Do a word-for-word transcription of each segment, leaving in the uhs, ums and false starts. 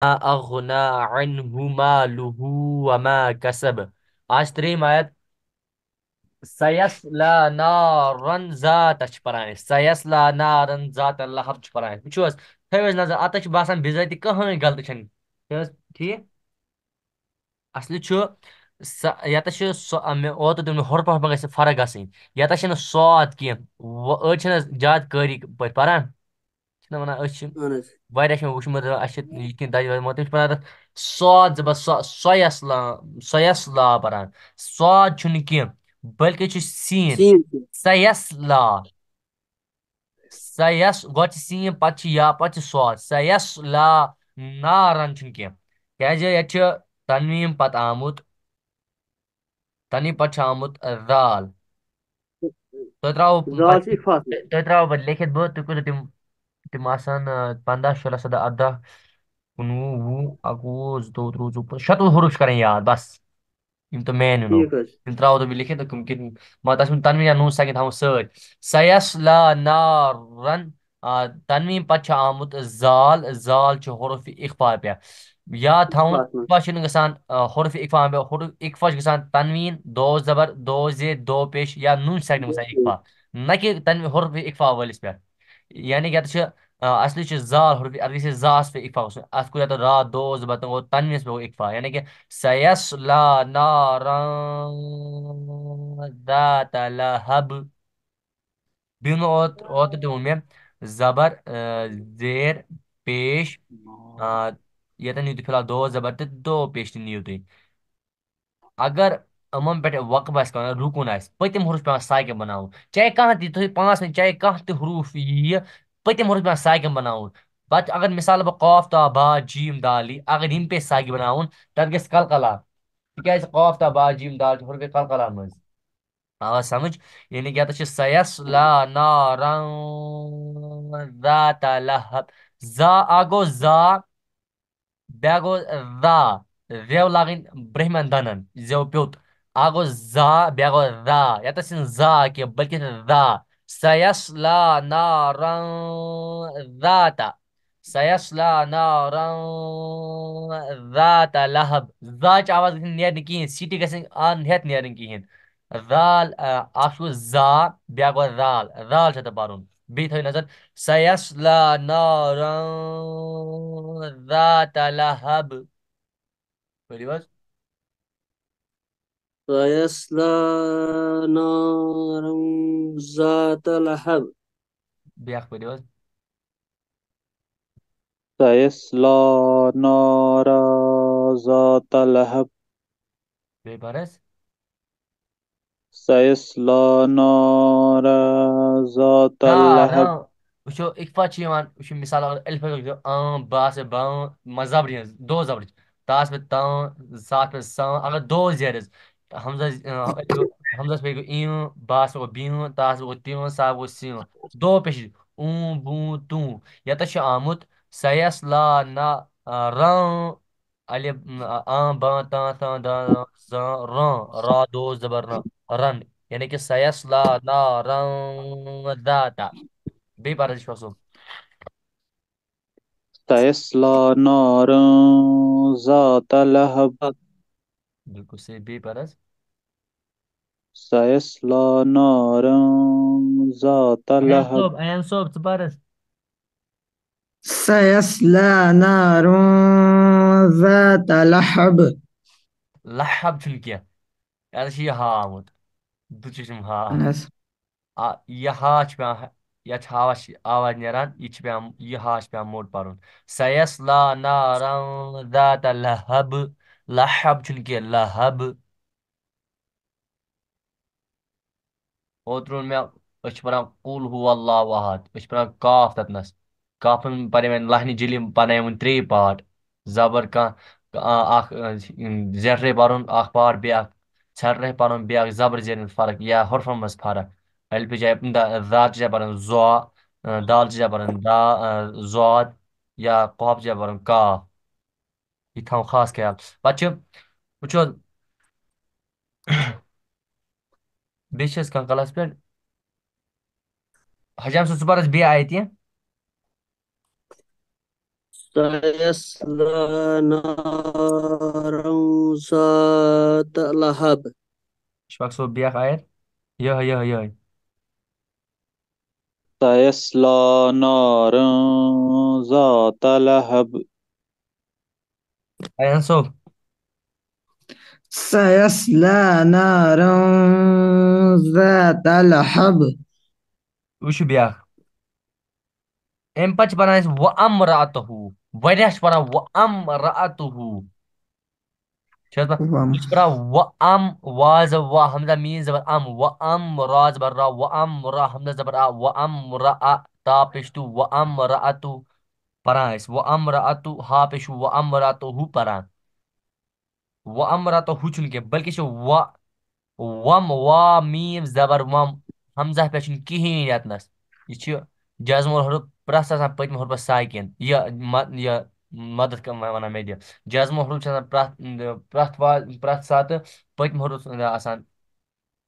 أغنى عنه ماله وما كسب. آز چھِ ترٛیٚیِم آیت، سیصلى نارا ذات چھِ پران أسۍ، سیصلى نارا ذات لهب چھِ پران أسۍ۔ وٕچھِو حظ، تھٲیِو حظ نظر، اَتَس چھِ باسان بِذٲتی کٕہٕنۍ غلطی چھَنہٕ۔ چھِ حظ ٹھیٖک؟ اَصلی چھُ سَ-، یَتَس چھُ سۄ، مےٚ اوترٕ دوٚپ مےٚ، حرفَس منٛز گژھِ فرق گژھٕنۍ۔ یَتَس چھِنہٕ صاد کینٛہہ۔ وۄنۍ أڑۍ چھِنہٕ حظ زیادٕ قٲری پٲٹھۍ پَران۔ چھِنہ وَنان أسۍ چھِ اہن حظ۔ واریاہ چھِ مےٚ وٕچھمُت، اَسہِ چھِ یِتھ کٔنۍ دَجہِ وَجہِ مگر تِم چھِ پَران تَتھ صاد زبر سۄ، سۄیَس لا، سۄیَس لا پَران۔ صاد چھُنہٕ کینٛہہ، بلکہِ چھُ سیٖن۔ سیٖن چھُ۔ سَیَس لا۔ سَیَس، گۄڈٕ چھِ سیٖن، پَتہٕ چھِ یا، پَتہٕ چھِ صاد۔ سَیَس لا نارَن چھُنہٕ کینٛہہ۔ کیٛازِ یَتھ چھِ تنویٖن پَتہٕ آمُت۔ تَنی پَتہٕ چھُ آمُت ذال۔ تۄہہِ ترٛاوو زال پَتہٕ، چھِ اِخفاس منٛز۔ تۄہہِ ترٛاوو پَتہٕ لیکھِتھ بہٕ، تُہۍ کٔرِو تِم، تِم آسان، آ، پنٛداہ، شُراہ، سَداہ، اَرداہ، کُنوُہ، وُہ، اَکوُہ، زٕتووُہ، ترٛوٚوُہ، ژوٚوُہ، شَتوُہ حروٗف چھِ کَرٕنۍ یاد، بَس۔ یِم تہٕ مین یوٗنو۔ ٹھیٖک حظ۔ تِم ترٛاوو تۄہہِ بہٕ لیکھِتھ، تِم کِتھ، مگر تَتھ چھُ تَنویٖن یا نوٗن ساکِن تھاوُن سۭتۍ۔ سَیَصلَیٰ نَارًا، آ، تنویٖن پَتہٕ چھُ آمُت زال، زال چھُ حروفِ اِخفا پٮ۪ٹھ۔ یاد تھاوُن، اِخفاہَس منٛز۔ اِخفا چھُنہٕ گژھان، آ، حروفِ اِخفا پٮ۪ٹھ، حروفِ اِخفا چھُ گژھان تنویٖن، دو زبر، دو زیر، دو پیش یا نوٗن ساکِن گژھان اِخفا، نہ کہِ تنویٖن حروفِ اِخفا وٲلِس پٮ۪ٹھ۔ یعنی کہِ اَتھ چھِ، آ، اَصلی چھِ زال حروفِ، اَتھ گژھِ زا ہَس پٮ۪ٹھ اِخفا گژھُن۔ اَتھ گوٚو یَتھ را دو زبر، تہٕ گوٚو تنویٖنَس پٮ۪ٹھ گوٚو اِخفا۔ یعنی کہِ سَیَصلَیٰ نَارًا ذَاتَ لَہَب۔ بیٚیہِ ووٚنمو اوت-، اوترٕ تہِ ووٚن مےٚ، زبر، آ، زیر، پیش، آ، ییٚتٮ۪ن نِیِو تُہۍ فِلحال دو زبر تہٕ دو پیش تہِ نِیِو تُہۍ۔ اگر یِمَن پٮ۪ٹھ وقف آسہِ کَرُن، رُکُن آسہِ، پٔتِم حروٗف چھُ پٮ۪وان ساکِن بَناوُن۔ چاہے کانٛہہ تہِ، تُہۍ پانٛژھ وَنۍ، چاہے کانٛہہ تہِ حروٗف یِیہِ، پٔتِم حروٗف چھُ پٮ۪وان ساکِن بَناوُن۔ پَتہٕ اگر مِثال بہٕ قاف، تا، با، جیم، دال یی، اگر یِم پیٚیہِ ساکِن بَناوُن، تَتھ گژھِ قلقلہ۔ تِکیٛازِ قاف، تا، با، جیم، دال چھِ حروفِ قلقلہ منٛز۔ آ سمجھ؟ یعنی کہِ اَتَس چھِ سَیَصلَیٰ نَارًا ذَاتَ لَہَب۔ زا، اَکھ گوٚو زا، بیٛاکھ گوٚو را، زیو لاگٕنۍ برٛہمٮ۪ن دَنٛدَن، زیو پیوٚت۔ اَکھ گوٚو زا، بیٛاکھ گوٚو را۔ یَتَس چھِنہٕ زا کینٛہہ، بلکہِ را۔ سَیَصلَیٰ نَارًا ذَاتَ۔ سَیَصلَیٰ نَارًا ذَاتَ لَہَب۔ زا چہِ آواز گژھِ نہٕ نیرٕنۍ کِہیٖنۍ، سیٹی گژھِ نہٕ آن ہٮ۪تھ نیرٕنۍ کِہیٖنۍ۔ زال، آ، اَکھ چھُ زا، بیٛاکھ گوٚو زال۔ زال چھُ تۄہہِ پَرُن۔ بیٚیہِ تھٲیِو نظر، سَیَصلَیٰ نَارًا ذَاتَ لَہَب۔ پٔرِو حظ۔ سَیَصلَیٰ نَارًا ذَاتَ لَہَب۔ بیٛاکھ پٔرِو حظ۔ سَیَصلَیٰ نَارًا ذَاتَ لَہَب۔ بیٚیہِ پَر حظ۔ سَیَصلَیٰ نَارًا ذَاتَ لَہَب۔ وٕچھو، اِخفا چھِ یِوان، وٕچھو، مِثال، اگر الف لیکھو، آں، با سے باں، مہ زبرِ ہٕنٛز، دو زبرِ چھِ۔ تاس پٮ۪ٹھ تاں، ساس پٮ۪ٹھ ساں، اگر دو زیرٕز، حمزہ، آ، حمزس پٮ۪ٹھ گوٚو ایٖں، باس پٮ۪ٹھ گوٚو بیٖں، تاس پٮ۪ٹھ گوٚو تیٖں، سا گوٚو سیٖں۔ دو پیش، اوٗں، بوٗں، توٗں۔ یَتَس چھُ آمُت، سَیَصلَیٰ نا-، آ، رَاں، الف، آ، آں، باں، تاں، ثاں، داں، زاں، راں، را دو زبر را، رن۔ یعنی کہِ سَیَصلَیٰ نَارًا ذَاتَ۔ بیٚیہِ پَر حظ چھُ اَصٕل۔ سَیَصلَیٰ نَارًا ذَاتَ لَہَب۔ بِلکُل صحیح، بیٚیہِ پَر حظ۔ سَیَصلَیٰ نَارًا ذَاتَ ایان لَہَب۔ صٲب، ایان صٲب، ژٕ پَر حظ۔ سَیَصلَیٰ نَارًا ذَاتَ لَہَب۔ لَہَب چھُنہٕ کینٛہہ، یَتھ چھُ یہِ ہا آمُت، دُچشم ہا۔ اہن حظ۔ آ، یہِ ہا چھُ پٮ۪وان، یَتھ چھِ ہاوَس چھِ آواز نیران، یہِ چھِ پٮ۪وان، یہِ ہا چھُ پٮ۪وان موٚٹ پَرُن۔ سَیَصلَیٰ نَارًا ذَاتَ لَہَب۔ لَہَب چھُنہٕ کینٛہہ، لَہَب۔ اوترٕ ووٚن مےٚ، أسۍ چھِ پَران قُل هُوَ اللہُ اَحَد، أسۍ چھِ پَران کاف تَتنَس۔ کافَن پَرے وۄنۍ لَہنہِ جٔلی پَرناے وۄنۍ ترٛے پارٹ۔ زَبر کانٛہہ، آ، اَکھ، آ، زیٹھرَے پَرُن اَکھ پارٹ، بیٚیہِ اَکھ ژھٮ۪ٹھرَے پَرُن، بیٚیہِ اَکھ زَبر زیرِ ہٕنٛز فرق یا حرفَن منٛز فرق۔ الفٕچ جایہِ، دَ-، زاتٕچ جایہِ پَرُن زوا، آ، دالٕچ جایہِ پَرُن دا، آ، زواد یا قافٕچ جایہِ پَرُن کاف۔ یہِ تھاوُن خاص خیال۔ پَتہٕ چھُ، وٕچھو حظ، بیٚیہِ چھِ أسۍ کانٛہہ کلاس پٮ۪ٹھ۔ حجام صٲب، ژٕ پَر حظ بیٚیہِ آیتہِ۔ سيصلى نارا ذات لهب. اشفاق صٲب، بیٛاکھ آیت۔ یِہوٚے، یِہوٚے، یِہوٚے۔ سيصلى نارا ذات لهب. ایان صٲب۔ سيصلى نارا ذات لهب. وٕچھِو بیٛاکھ۔ اَمہِ پَتہٕ چھِ پَران أسۍ وَأَمْرَأَتُهُ۔ واریاہ چھِ پَران وَأَمْرَأَتُهُ۔ چھِ حظ پَران؟ وَم۔ یہِ چھِ پَران وَأَمْ، واو زَبر وا، ہمزہ میٖم زَبر اَم، وَأَمْ، را زَبر را، وَأَمْرَ، ہمزہ زَبر آ، وَأَمْرَأَ، تا پیش تو، وَأَمْرَأَتُ۔ پَران أسۍ وَأَمْرَأَتُ، ہا پیش وَأَمْرَأَتُهُ پَران۔ وَأَمْرَأَتُهُ چھُنہٕ کینٛہہ، بلکہِ چھُ وَ، وَم، وا، میٖم، زَبر وَم، ہمزہ پٮ۪ٹھ چھُنہٕ کِہیٖنۍ یَتنَس۔ یہِ چھُ جزمُل حروف پرٛٮ۪تھ ساتہٕ آسان پٔتمہِ حروفَس ساکِن۔ یہِ مَ-، یہِ مَدَد کَم وَنان مےٚ دِ۔ جزمُل حروف چھِ آسان پرٛٮ۪تھ، پرٛٮ۪تھ وا-، پرٛٮ۪تھ ساتہٕ پٔتمہِ حروف آسان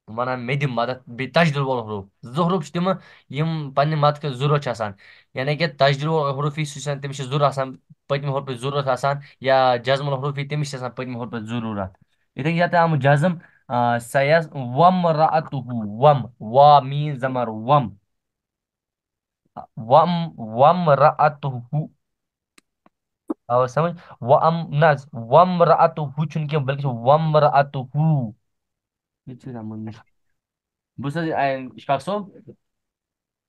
وَنان مےٚ دِ مَدَد، بیٚیہِ تشدیٖد وول حروف۔ زٕ حروف چھِ تِمہٕ یِم پنٛنہِ مَدَد خٲطرٕ ضروٗرت چھِ آسان۔ یعنی کہِ تشدیٖد وول حروف یُس چھُ آسان، تٔمِس چھِ ضروٗرت آسان پٔتمہِ حروفٕچ ضروٗرت آسان، یا جزمُل حروف تٔمِس چھِ آسان پٔتمہِ حروفٕچ ضروٗرت۔ یِتھَے کٔنۍ یَتھ آمُت جزم، آ، سیَس وَمْرَأَتُهُ، وَم، وا میٖم زَبر وَم۔ وَم، وَمْرَأَتُهُ۔ آو سمجھ؟ وَأَمْ، نہ حظ، وَمْرَأَتُهُ چھُنہٕ کینٛہہ، بلکہِ چھُ وَمْرَأَتُهُ۔ یہِ چھُ زَمُن۔ بہٕ چھُس حظ، آ، اِشفاق صٲب۔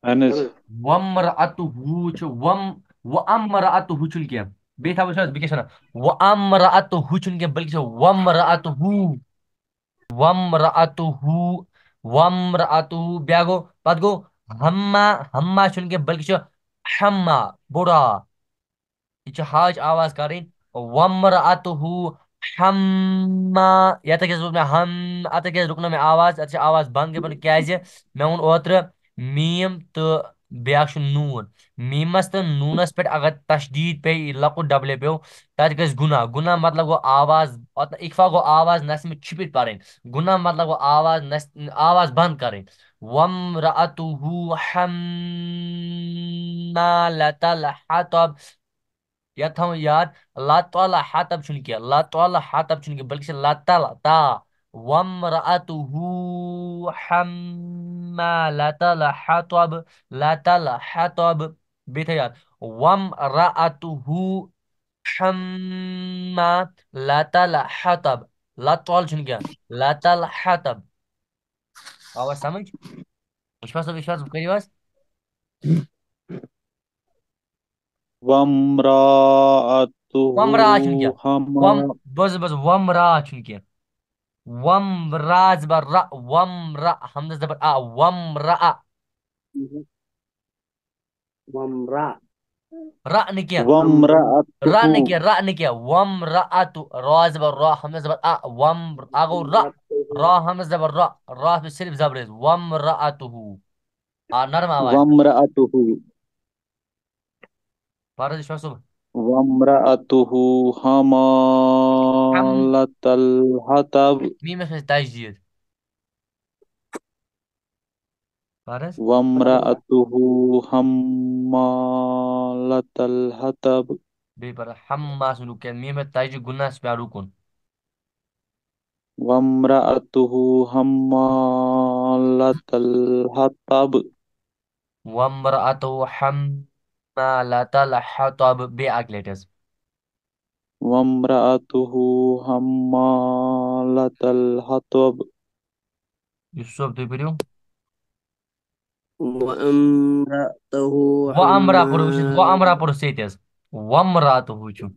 اہن حظ۔ وَمْرَأَتُهُ چھُ وَم، وَأَمْرَأَتُهُ چھُنہٕ کینٛہہ۔ بیٚیہِ تھاوو أسۍ حظ، بہٕ کیٛاہ چھُس وَنان؟ وَأَمْرَأَتُهُ چھُنہٕ کینٛہہ، بلکہِ چھُ وَمْرَأَتُهُ۔ وَمْرَأَتُهُ، وَمْرَأَتُهُ، بیٛاکھ گوٚو، پَتہٕ گوٚو ہَمَّا، ہَمَّا چھُنہٕ کینٛہہ، بلکہِ چھُ ہَمَّا، بوٚڑ آ۔ یہِ چھِ ہاچ آواز کَرٕنۍ۔ وَمْرَأَتُهُ حَمَّا۔ یَتھ کیٛازِ روٚک مےٚ ہَم، اَتھ کیٛازِ رُکنٲو مےٚ آواز؟ اَتھ چھِ آواز بنٛد گٔمٕژ۔ کیٛازِ؟ مےٚ ووٚن اوترٕ میٖم تہٕ بیٛاکھ چھُ نوٗن۔ میٖمَس تہٕ نوٗنَس پٮ۪ٹھ اگر تشدیٖد پیٚیہِ، یہِ لۄکُٹ ڈبلے پیوٚو، تَتہِ گژھِ گُناہ۔ گُناہ مطلب گوٚو آواز، اِخفا گوٚو آواز نَسہِ منٛز چھِپِتھ پَرٕنۍ۔ گُناہ مطلب گوٚو آواز نَسہِ، آواز بنٛد کَرٕنۍ۔ وَامْرَأَتُهُ حَمَّالَةَ الْحَطَبِ۔ یَتھ تھاوُن یاد، لَتَلْحَطَبِ چھُنہٕ کینٛہہ، لَتَلْحَطَبِ چھُنہٕ کینٛہہ، بلکہِ چھِ لَتَل، تا۔ وَامْرَأَتُهُ حَمَّالَةَ الْحَطَبِ، لَتَلْحَطَبِ۔ بیٚیہِ تھٲیِو یاد، وَامْرَأَتُهُ حَمَّالَةَ الْحَطَبِ۔ لَتَل چھُنہٕ کینٛہہ، لَتَلْحَطَبِ۔ آوا سمجھ؟ وِشواس صٲب، وِشواس صٲب، کٔرِو حظ۔ وَامْرَأَتُهُ وَامْرَأَتُهُ چھُنہٕ کینٛہہ۔ وَام، حَمَّا- بوز، بوز، وَامْرَأَتُهُ چھُنہٕ کینٛہہ۔ وَامْرَأَتُهُ زبر را، وَامْرَأَتُهُ، ہمزہ زبر آ، وَامْرَأَتُهُ۔ وَامْرَأَتُهُ۔ را نہٕ کینٛہہ۔ وَامْرَأَتُهُ۔ را نہٕ کینٛہہ، را نہٕ کینٛہہ۔ وَامْرَأَتُهُ، را زبر را، ہمزہ زبر آ، وَام، آ گوٚو را، را ہمزہ زبر را، را پٮ۪ٹھ صرف زبر حظ۔ وَامْرَأَتُهُ۔ آ، نرم آواز۔ وَامْرَأَتُهُ۔ پَر حظ، وِشواس صٲب۔ وَامْرَأَتُهُ حَمَّالَةَ الْحَطَبِ۔ میٖمَس منٛز تشدیٖد۔ پَر حظ۔ وَامْرَأَتُهُ حَمَّالَةَ الْحَطَبِ۔ بیٚیہِ پَر حَمَّا، سُہ رُکہِ، میٖمَس تشدیٖد، گُناہ چھُ پٮ۪وان رُکُن۔ وَامْرَأَتُهُ حَمَّالَةَ الْحَطَبِ۔ وَامْرَأَتُهُ حَمَّالَةَ الْحَطَبِ۔ بیٚیہِ اَکہِ لَٹہِ حظ۔ وَامْرَأَتُهُ حَمَّالَةَ الْحَطَبِ۔ یوسف صٲب، تُہۍ پٔرِو۔ وَامْرَأَتُهُ وَامْرَأَتُهُ پٔرِو، وٕچھِو، حَمَّالَةَ وَامْرَأَتُهُ پٔرِو سیٚتہِ حظ۔ وَامْرَأَتُهُ چھُ۔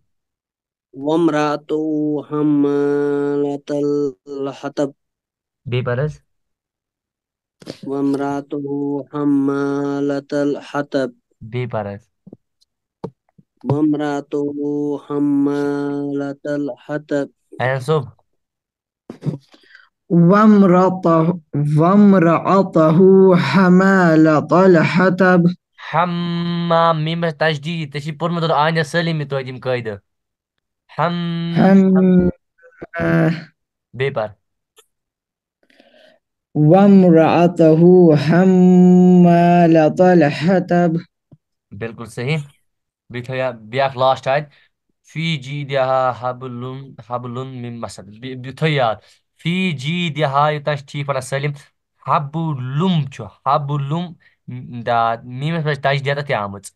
وَامْرَأَتُهُ حَمَّالَةَ الْحَطَبِ۔ بیٚیہِ پَر حظ۔ وَامْرَأَتُهُ حَمَّالَةَ الْحَطَبِ۔ بیٚیہِ پَر حظ۔ وَامْرَأَتُهُ حَمَّالَةَ الْحَطَبِ۔ ایان صٲب۔ وَامْرَأَتُهُ، وَامْرَأَتُهُ حَمَّالَةَ الْحَطَبِ۔ حَمَّا، میٖمَس تشدیٖد، ژےٚ چھُے پوٚرمُت اوترٕ آنیا سٲلِم یہِ تعلیٖم قٲیدٕ۔ حَم۔ حَمَّا۔ بیٚیہِ پَر۔ وَامْرَأَتُهُ حَمَّالَةَ الْحَطَبِ۔ بِلکُل صحیح۔ بیٚیہِ تھٲیِو یاد، بیٚیہِ اکھ لاسٹ آیت، فی جیٖدِہا حبلُم، حبلُم مِم مَسَد۔ بیٚیہِ، بیٚیہِ تھٲیِو یاد، فی جیٖدِہا، یوٚتام چھِ ٹھیٖک پَران سٲلِم، حبلُم چھُ، حبلُم، دا، میٖمَس پٮ۪ٹھ چھِ تشدیٖد یَتَتھ تہِ آمٕژ۔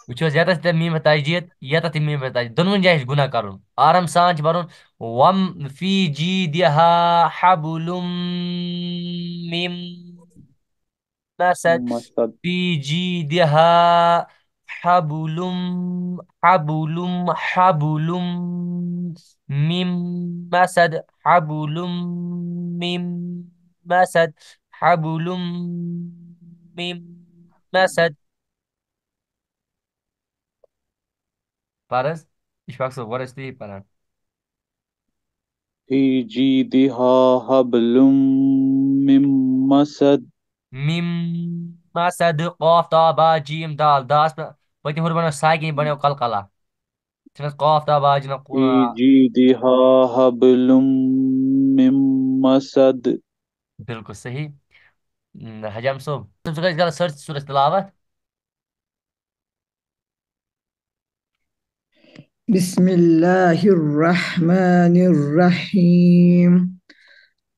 وٕچھِو حظ، یَتَتھ تہِ میٖمَس پٮ۪ٹھ تشدیٖد، یَتَتھ تہِ میٖمَس پٮ۪ٹھ تشدیٖد، دۄنوٕنی جایہِ چھِ گُناہ کَرُن۔ آرام سان چھِ پَرُن، وَم فی جیٖدِہا حبلُم مِم مَسَد۔ مَسَد۔ فی جیٖدِہا حبلُم، حبلُم، حبلُم مِم مَسَد، حبلُم مِم مَسَد، حبلُم مِم مَسَد۔ پَر حظ، اِشفاق صٲب، گۄڈٕ ٲسۍ تُہی پَران۔ فی جیٖدِہا حبلُم مِم مَسَد۔ مِم مَسَد، قاف، تا، با، جیم، دال، داس پہ-، پٔتِم حرف بنٲو ساکِن، بنٲو قلقلہ۔ چھِنہٕ حظ قاف، تا، با، جیم، فی جیٖدِہا حبلُم مِم مَسَد۔ بِلکُل صحیح۔ ن-، حجام صٲب، ژٕ کَتہِ کَران سٲرسٕے سورَس تِلاوت؟ بسم الله الرحمن الرحيم.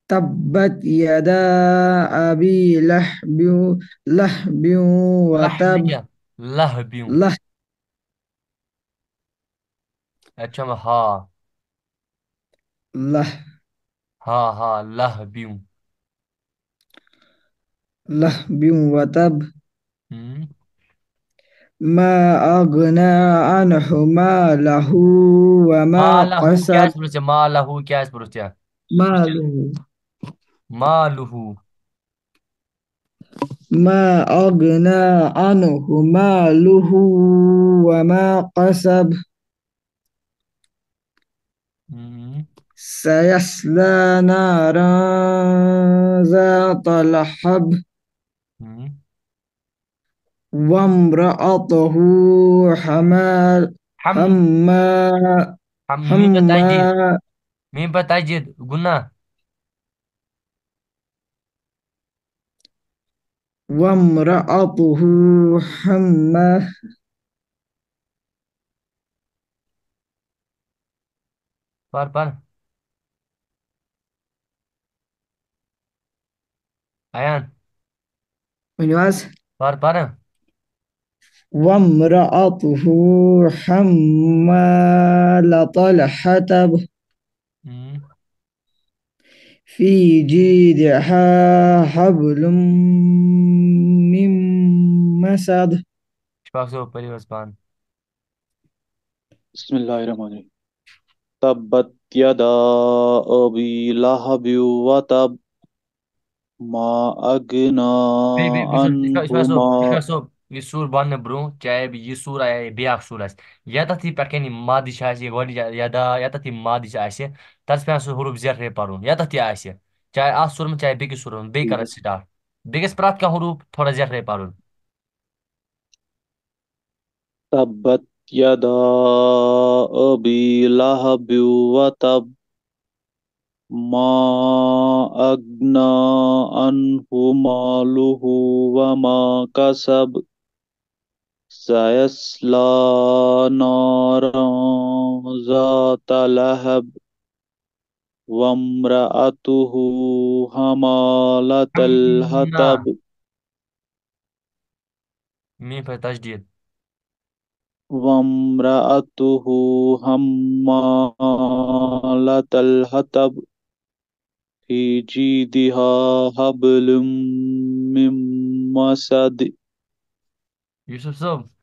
تبت يدا أبي لهب، لهب وتب. لہبیُن، لہبیُن۔ لہ۔ اَتہِ چھُ آمُت ہا۔ لہ۔ ہا، ہا، لہبیُن۔ لہب وتب۔ ہم۔ ما أغنى عنه ماله وما مالہ کیٛازِ کسب۔ پوٚرُتھ ژےٚ؟ مالہ کیٛازِ پوٚرُتھ ژےٚ؟ ماله۔ مالہ۔ ما أغنى عنه ماله وما كسب۔ ہم۔ سيصلى نارا ذات لهب۔ ہم۔ وامرأته حمال-، ہم۔ حما-، ہم، میٖم پٮ۪ٹھ تشدیٖد۔ حما-، میٖم پٮ۪ٹھ تشدیٖد، گُناہ۔ وامرأته حما-، پَر، پَر۔ ایان۔ ؤنِو حظ۔ پَر، پَر۔ وامرأته حمالة الحطب۔ ہم۔ في جيدها حبل من مسد۔ اِشفاق صٲب، پٔرِو حظ پانہٕ۔ بسم الله الرحمن الرحيم. تبت يدا أبي لهب وتب. ما أغنى بیٚیہِ، بیٚیہِ، بیٚیہِ چھُ، یہِ چھُ، یہِ چھُ، عنه ما-، یہِ چھُ، یہِ سوٗر بَننہٕ برٛونٛہہ، چاہے یہِ سوٗر آسہِ یا بیٛاکھ سوٗر آسہِ، یَتَتھ یہِ پٮ۪ٹھ کَنہِ مادٕ چھِ آسہِ، یہِ گۄڈٕنِچ یَدا، یَتَتھ یہِ مادٕ چھِ آسہِ، تَتَس پٮ۪ٹھ سُہ حروٗف زیٹھرَے پَرُن، یَتَتھ تہِ آسہِ، چاہے اَتھ سوٗرَس منٛز، چاہے بیٚکِس سوٗرَس منٛز، بیٚیہِ کَران سٹارٹ۔ بیٚکِس پرٛٮ۪تھ کانٛہہ حروٗف تھوڑا زیٹھرَے پَرُن۔ تبت يدا أبي لهب وتب. ما أغنى عنه ماله وما كسب. سيصلى نارا ذات لهب. وامرأته حمالة حمّا۔ الحطب۔ میٖم پٮ۪ٹھ تشدیٖد۔ وامرأته حمالة الحطب. في جيدها حبل من مسد۔ یوسف صٲب،